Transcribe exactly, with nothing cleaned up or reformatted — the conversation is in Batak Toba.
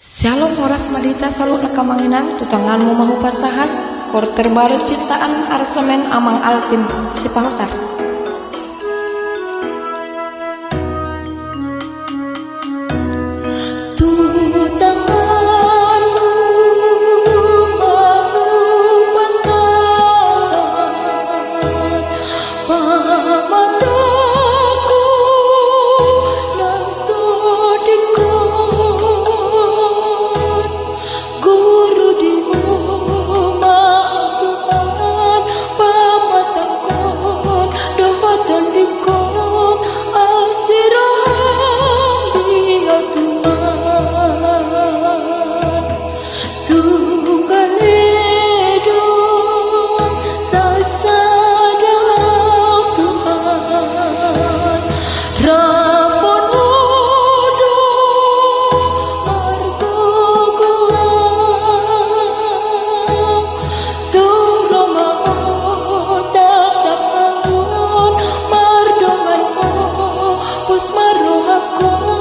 Syalom, horas ma di hita saluhutna amang inang. Tu tanganmu ma hupasahat koor terbaru ciptaan aransemen amang Altim Sipahutar. Tu tanganmu ma hupasahat pamatangku nang tondingkon. Guru di Ho ma Tuhan, pamatangkon dohot tondingkon, asi roham di Ho Tuhan. Tunggal i do sasada Ho Tuhan, rambu Ho do margogoan. Tung ro ma Ho, tatap ma Ho, mardongan Ho, pos ma rohangkon